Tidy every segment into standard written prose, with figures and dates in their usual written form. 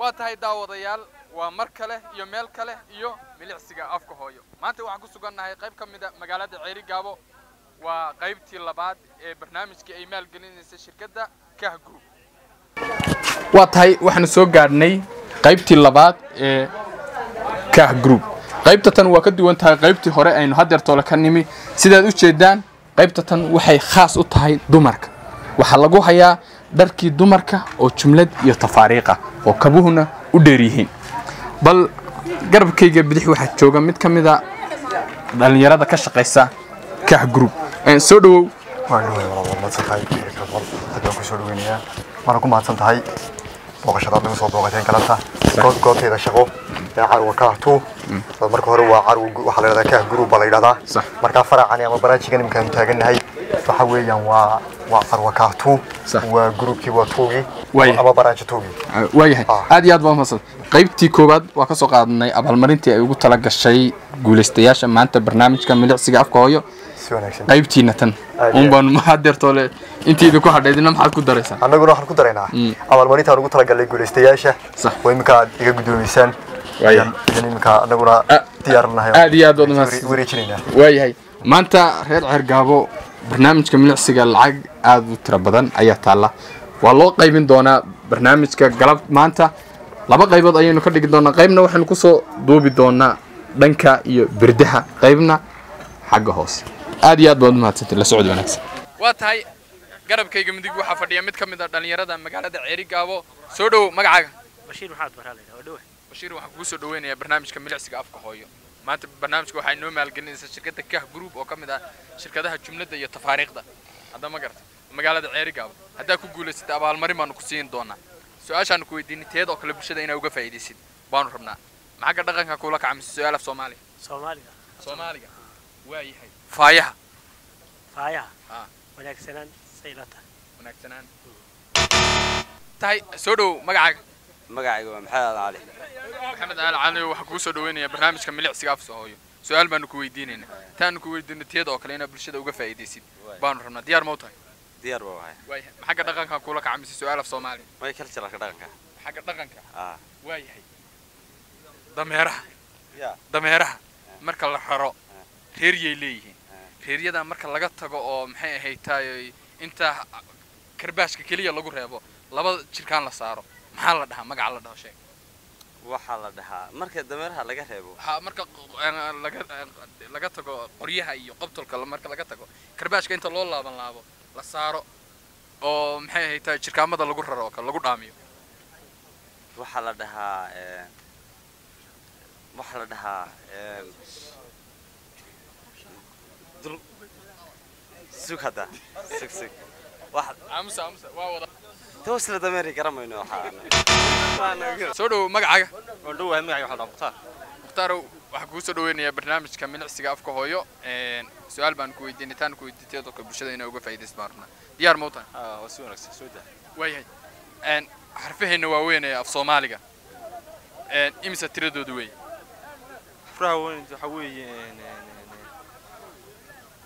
Waa tahay daawadayaal, waa mar kale iyo meel kale iyo Milicsiga Afka Hooyo. Maanta waxaan ku sugannahay qayb ka mid a magaalada Ceerigaabo. Waa qaybtii labaad ee barnaamijkii ay maalgelinaysa shirkadda Kah Group. Waa tahay, waxaanu soo gaadhnay qaybtii labaad ee Kah Group. Qaybta tan waa ka duwan tahay qaybtii hore aynu hadeertoole ka nimi. Sidaad u jeedaan, qaybta tan waxay khaas u tahay dumarka. Waxaa lagu hayaa dharkii dumarka oo jumlad iyo tafaariiqa oo kabuhuna u dheer yihiin. Bal garabkayga bidix waxaa jooga mid ka mid a dhallinyarada ka shaqaysa Kah Group. Soo dhawow. Waan dhaway walaal, waa mahadsan tahay. Aad baan kusoo dhaweynayaa, waana ku mahadsan tahay booqashada aad nagu soo booqateen galabta goobtayda shaqo ee Carwa Kah Two. Marka hore waa Carwa, waxaa la yidhahdaa Kah Group baa la yidhahdaa. Markaa faracani ama baraajigan imikaanu taagannahay waxa weeyaan waa Carwa Kah Two, waa groupkii, waa two-gii ama baraaji two-gii. Waayahay, aad iyo aad baa mahadsan. Qaybtii koowaad waa ka soo qaadanay abaalmarintii ay ugu tala gashay guulaystayaasha maanta barnaamijka Milicsiga Afka Hooyo. Si wanaagsan. Qaybtiina tan un baanu hadeertoole intii idinku hadhaydina maxaad ku daraysaa? Annaguna waxaan ku daraynaa abaalmarintaan ugu talagalnay guulaystayaasha oo iminka aad iga guddoomiysaan idan iminka annaguna diyaarnahay. Aad iyo aad baad mahadsan. Wareejinaynaa. Waayahay, maanta reer Ceergaabo barnaamijka milicsiga lacag aad u tiro badan ayaa taalla. Waa loo qaybin doonaa barnaamijka galab. Maanta laba qaybood ayaynu ka dhigi doonaa. Qaybna waxaynu kusoo duubi doonaa dhanka iyo birdaha, qaybna xagga hoose. Aad iyo aad baad umahadsantay, la socod wanaagsan. Waa tahay, garabkayga midig waxaa fadhiya mid ka mid a dhallinyarada magaalada Ceerigaabo. Soo dhowow, magacaaga? Bashiir Maxamed Baraa la yidhaha, waa dhowe. Bashiir, waxaan kugu soo dhaweynayaa barnaamijka Milicsiga Afka Hooyo. Maanta barnaamijka waxaa inoo maalgelinaysa shirkadda Kah Group oo ka mid ah shirkadaha jumladda iyo tafaariiqda. Hadda ma garata magaalada Ceerigaabo haddaa ku guulaysatay, abaalmarin baanu ku siin doonaa. Su-aashaanu ku weydiinay teed oo kale bulshada inaa uga faa'iidaysid baanu rabnaa. Maxagga dhaqanka kula kaca mise su-aal af Soomaaliga? Soomaaliga. Soomaaliga, waayahay. Faayaha? Faayaha. Wanaagsanaan say la tahay. Wanaagsanaan tahay. Soo dhowow, magacaaga? Magacayga waa Maxamed Cali. Maxamed Aal Cali, waxaan kugu soo dhaweynayaa barnaamijka Milicsiga Afka Hooyo. Su-aal baanu ku weydiinaynaa, taanu ku weydiinay teeda oo kale inaa bulshada uga faa'iidaysid baanu rabnaa. Diyaar ma u tahay? Diyaar baa wahay. Waayahay, xagga dhaqanka kula kaca mise su-aal af Soomaaliya? May, culturalka, dhaqanka. Xagga dhaqanka. Ah. Waayahay, dameeraha. Ya. Dameeraha marka la raro reeryay leeyihiin. Reeryadaa marka laga tago oo maxay ahayd taay inta karbaashka keliya lagu reebo, laba jirkaan la saaro, maxaa la dhahaa? Magaca la dhaho sheeg. Waxaa la dhahaa marka dameeraha laga reebo? Ha, marka laga tago qoryaha iyo qobtolka, marka laga tago karbaashka inta loo laaban laabo la saaro oo maxay ahayd taay jirkaamada lagu raro oo kale lagu dhaamiyo. Waxaa la dhahaa waxaa la dhahaa dul sug, hadda sug sug wax. Aamusa, aamusa, waa wada. Toosla dameeri garamayno waxaa. Soo dhowow, magacaaga? Waan dhowahay, magacayga waxaa la dhahaa Mukhtaar. Mukhtaar, waxaan kugu soo dhaweynayaa barnaamijka Milicsiga Afka Hooyo. Su-aal baan ku weydiinay, taan ku weydiintay dadka bulshada inay uga faa'iidayst baan rabnaa. Diyaar ma u tahay? Waa si wanaagsan, soo daa. Waayahay, xarfaheenna waaweyn ee af Soomaaliga imisa tiradoodu wey? Furaha weyn waxa weeye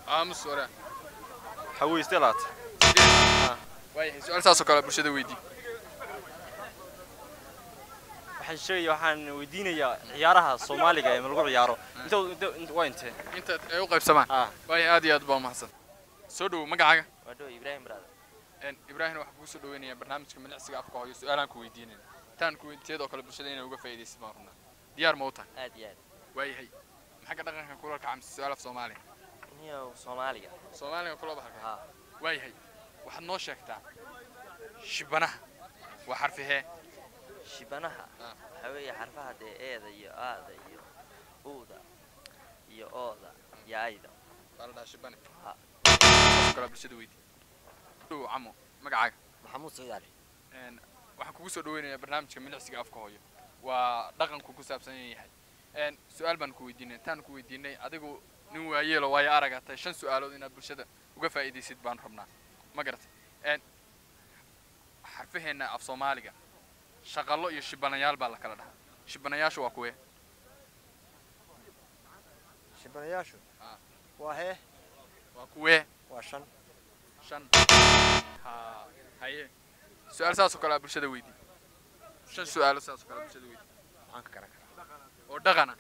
Aamus ora. Waxa weeye 28. Waayahay, su-aal saas oo kale bulshada weydii. Waxaan sheegaya, waxaan weydiinayaa ciyaaraha Soomaaliga ee lagu ciyaaro inta waa intee? Inta ay u qaybsamaan. Waayahay, aad iyo aad baa umahadsan. Soo dhowow, magacaaga? Waa dhow, Ibraahim Brother. Ibraahim, waxaan kugu soo dhaweynayaa barnaamijka Milicsiga Afka Hooyo. Su-aalaan ku weydiinayna, taan ku weydiinteed oo kale bulshada inay uga faa'iidaysid baan rabnaa. Diyaar ma u tahay? Aad iyo aad. Waayahay, maxagga dhaqanka kula kaca mise su-aal af Soomaaliya? Niyow, Soomaaliga. Soomaaliga kula bahalka. Ha. Waayahay, waxaad noo sheegtaa shibanaha waa xarfihee? Shibanaha waxaa weeye xarfaha dee eeda iyo aada iyo uuda iyo ooda iyo ayda. Baa la dhahaa shibane. Ha. Saas oo kale bulshada weydii. Dhow camo, magacaaga? Maxamuud Saciid Cali. Waxaan kugu soo dhaweynayaa barnaamijka Milicsiga Afka Hooyo, waa dhaqanku ku saabsan yahay. Su-aal baan ku weydiinay, intaan ku weydiinay adigu nin waayeelo waayo aragaa tahay, shan su-aalood inaad bulshada uga faa'iidaysid baan rabnaa. Ma garatay? Xarfaheenna af Soomaaliga shaqallo iyo shibanayaal baa la kala dhahaa. Shibanayaashu waa kuwee? Shibanayaashu waa hee? Waa kuwee? Waa shan. Shan, ha. Haye, su-aal saas oo kale aa bulshada weydii. Shan su'aalo saas oo kale bulshada weydiin. Maxaan ka garan karaa? Oo dhaqana.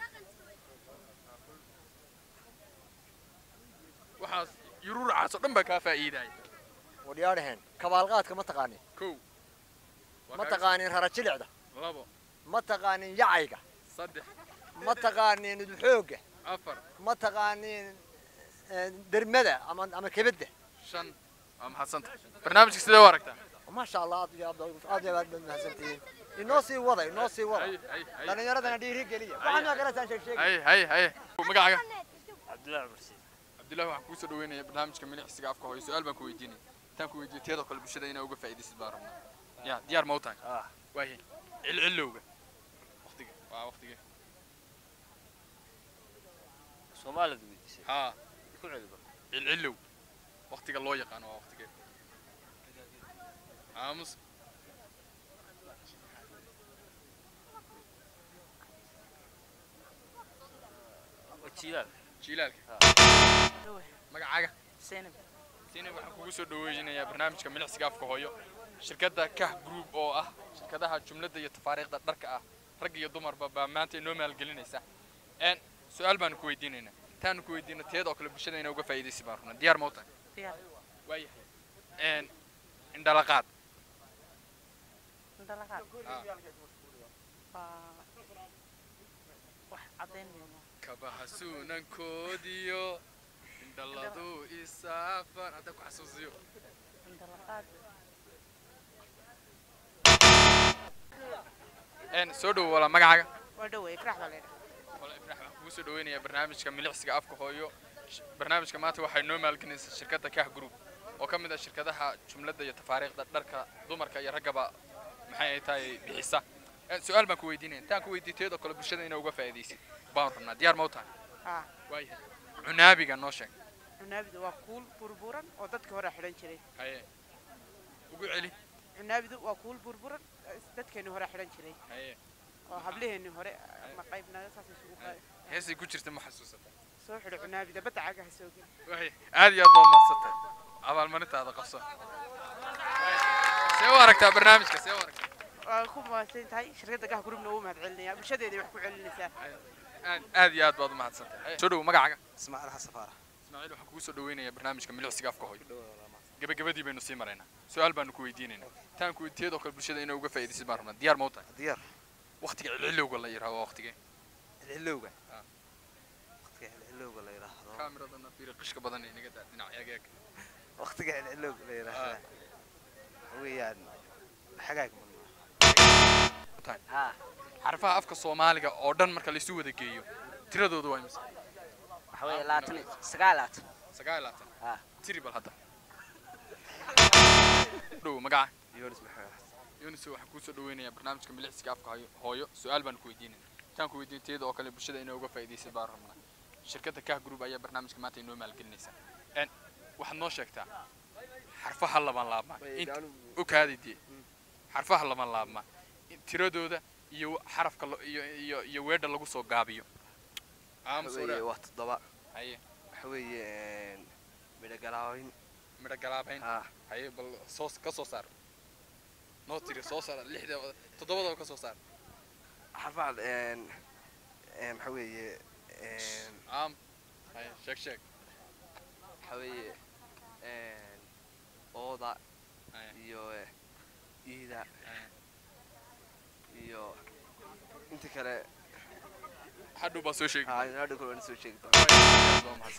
Waxaas yuruuracaas oo dhan baa kaa faa'iidaya. Wadyaadhaheen, kabaalqaadka ma taqaanin? Kow. Ma taqaanin rarajilicda? Labo. Ma taqaanin yacayga? Saddex. Ma taqaanin udxoogga? Afar. Ma taqaanin dermada ama kebedda? Shan. Waa mahadsantahay. Barnaamijka sidee u aragtaa? Maasha Allah, aad iyo aad aad iyo aad baad mahadsantihiin. Inoo sii wada, inoo sii wada. Dhallinyaradana dhiiri geliya. Waxaan maa garataan sheeg sheeg. Hay hay hay. Magacaaga? Cabdullaahi Cumar Siid. Cabdullaahi, waxaan kugu soo dhaweynayaa barnaamijka milicsiga afka hooyo. Su'aal baan ku weydiinaya. Intaan ku weydiiyo tiyadoo kale bulshada inaa uga faa'iidaysid baan rabnaa. Ya, diyaar ma u tahay? Waayahay. Cilcilowga. Waqtiga. Waa waqtiga. Soomaalida weydiisay? Haa. Ku celiba. Cilcilow. Waqtiga loo yaqaano waa waqtigee? Aamus. Jiilaal. Jiilaalka. Magacaaga? Zainab. Zainab, waxaan kugu soo dhaweynayaa barnaamijka milicsiga afka hooyo. Shirkadda Kah Group oo ah shirkadaha jumladda iyo tafaariiqda dharka ah, rag iyo dumarba, baa maanta inoo maalgelinaysa. Su'aal baanu ku weydiinaynaa. Intaanu ku weydiino tiyada oo kale bulshada inaa uga faa'iidaysi baan rabnaa. Diyaar ma u tahay? Diyaar. Waayahay. Indhalaqaad. Indhalaqaad. Waa wax caddayn weyn. Kabaha suunankoodiyo indhaladu isaafan hadda ku xasuusiyo. Indhalaqaad. Soo dhowo walaa, magacaaga? Waa dhowe, Ifraax baa la yidhaha. Walaa Ifraax, waxaan kugu soo dhaweynayaa barnaamijka milicsiga afka hooyo. Barnaamijka maanta waxay noo maalgelinaysaa shirkadda Kah Group oo ka mid ah shirkadaha jumladda iyo tafaariiqda dharka dumarka iyo raggaba maxay ay tahay bixisa. Su'aal baan ku weydiinaya. Intaan ku weydiiyo tiyadoo kale bulshada inaa uga faa'iidaysid baan rabnaa. Diyaar ma u tahay? Haa. Waayahay. Cunaabiga noo sheeg. Cunaabidu waa kuul burburan oo dadka hore xidhan jiray. Haye. Ugu celi. Cunaabidu waa kuul burburan dadkeeni hore xidhan jiray. Haye. Oo hablaheeni hore ma qaybnaga saas isugu qaad. Heesay ku jirta ma xasuusataa? Soo xidho cunaabida, badda cagaha soo geli. Waayahay. Aad iyo aad baad mahadsantahay. Abaalmarintaada qabso. See u aragtaa barnaamijka? See u aragtaa? Waa ku mahadsan tahay shirkadda Kah Groupna, ugu mahad celinaya, bulshadeeda wax ku celinaysaa. Aad aad iyo aad baad u mahadsantahay. Soo dhowo, magacaaga? Ismaaciil Xasan Faarax. Ismaaciil, waxaan kugu soo dhaweynayaa barnaamijka milicsiga afka hooyo. Gabagabadii baynu sii maraynaa. Su'aal baanu ku weydiinaynaa. Intaan ku weydiiyadoo kale bulshada inaa uga faa'iidaysid baan rabnaa. Diyaar ma u tahay? Diyaar. Waqtiga cilcilowga la yidhaahdo waa waqtigee? Cilcilowga? Waqtiga cilcilowga la yidhaahdo. Kaamiradana fiiri, qishka badan ee inaga daa dhinac eeg eeg. Waqtiga cilcilowga la yidhaahdo weeyaan xagaag. Tahay. Xarfaha afka Soomaaliga oo dhan marka la isu wada geeyo tiradoodu waa imisa? Waxa weeye 29. 29. Tiri bal hadda. Dhow, magaca? Yunus Maxamed Xasan. Yunus, waxaan kuu soo dhaweynayaa barnaamijka milicsiga afka hooyo. Su'aal baan ku weydiinaya. Intaan ku weydiin tiyada oo kale bulshada inaa uga faa'iidaysid baan rabnaa. Shirkadda Kah Group ayaa barnaamijka maanta inoo maalgelinaysa. Waxaad noo sheegtaa xarfaha laban laabma u kaadi dee, xarfaha laban laabma tiradooda iyo xarafka iyo iyo iyo weedha lagu soo gaabiyo. Waxa weeye waa 7. Haye. Waxa weeye midho galaabayn. Midho galaabayn. Haye, bal soo ka soo saar, noo tiri, soo saar lixda, toddobadaba ka soo saar. Xarfaha waxa weeye Haye, sheeg sheeg. Waxa weeye ooda iyo iida iyo inta kale hadhow baa soo sheegi. Hadhow kale waan soo sheegi doonaa.